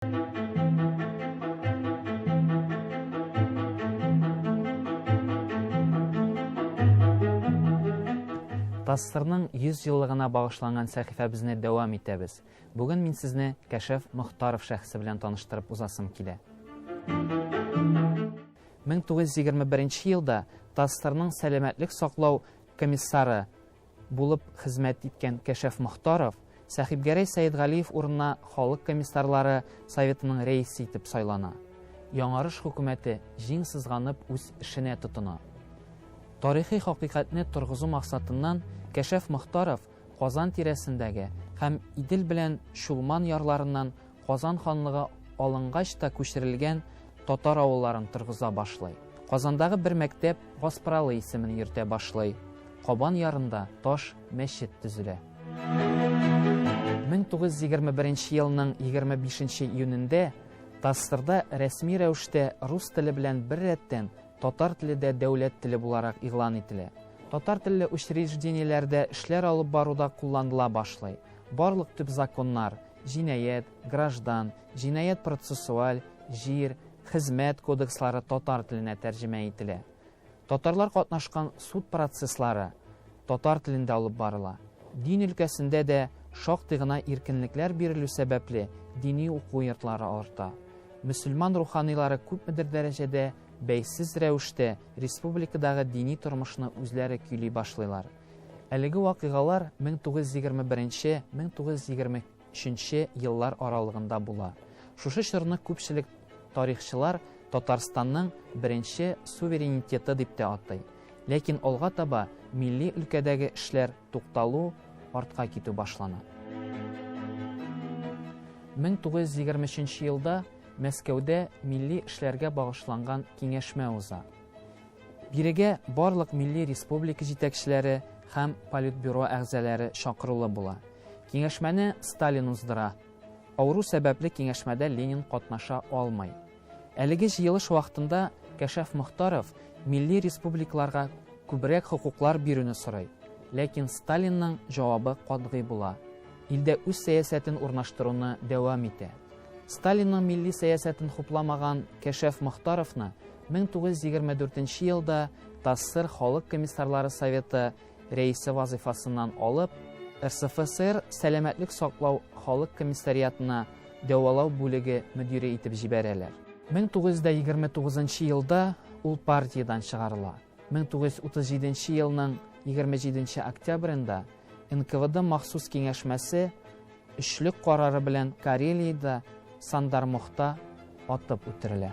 ТАССРның 100 еллыгына багышланган сәхифәбезне дәвам итәбез. Бүген мин сезне Кәшәф Мохтаров шәхесе белән таныштырып узасым килә. 1921 елда ТАССРның сәламәтлек саклау комиссары булып хезмәт иткән Кәшәф Мохтаров Сәхибгәрәй Сәетгалиев урынына Халык комиссарлары Советының рәисе итеп сайлана. Яңарыш хөкүмәте җиң сызганып үз эшенә тотына. Тарихи хакыйкатьне торгызу максатыннан Кәшәф Мохтаров Казан тирәсендәге һәм Идел белән Чулман ярларыннан Казан ханлыгы алынгач та күчерелгән татар авылларын торгыза башлый. Казандагы бер мәктәп Гаспралы исемен йөртә башлый. Кабан ярында таш мәчет төзелә. 1921 елның 25 июнендә ТАССРда рәсми рәвештә рус теле белән беррәттән татар теле дә дәүләт теле буларак игълан ителә. Татар телле учреждениеләрдә эшләр алып баруда кулланыла башлый. Барлык төп законнар, җинаять, граждан, җинаять-процессуаль, җир, хезмәт кодекслары татар теленә тәрҗемә ителә. Татарлар катнашкан суд процесслары татар телендә алып барыла. Дин өлкәсендә дә шактый гына иркенлекләр бирелү сәбәпле, дини уку йортлары арта. Мөселман руханыйлары күпмедер дәрәҗәдә бәйсез рәвештә республикадагы дини тормышны үзләре көйли башлыйлар. Әлеге вакыйгалар 1921-1923 еллар аралыгында була. Шушы чорны күпчелек тарихчылар Татарстанның беренче суверенитеты дип тә атый. Ләкин алга таба милли өлкәдәге эшләр тукталу, артка китү башлана. 1923 елда Мәскәүдә милли эшләргә багышланган киңәшмә уза. Бирегә барлык милли республика җитәкчеләре һәм политбюро әгъзалары чакырулы була. Киңәшмәне Сталин уздыра. Авыру сәбәпле киңәшмәдә Ленин катнаша алмый. Әлеге җыелыш вакытында Кәшәф Мохтаров милли республикаларга күбрәк хокуклар бирүне сорый. Ләкин Сталинның җавабы катгый була. Илдә үз сәясәтен урнаштыруны дәвам итә. Сталинның милли сәясәтен хупламаган Кәшәф Мохтаровны 1924 елда ТАССР Халык комиссарлары советы рәисе вазыйфасыннан алып, РСФСР Сәламәтлек саклау халык комиссариатына дәвалау бүлеге мөдире итеп җибәрәләр. 1929 елда ул партиядән чыгарыла. 1937 елның 27 октябрендә НКВД махсус киңәшмәсе өчлек карары белән Карелиядә Сандармохта атып үтерелә.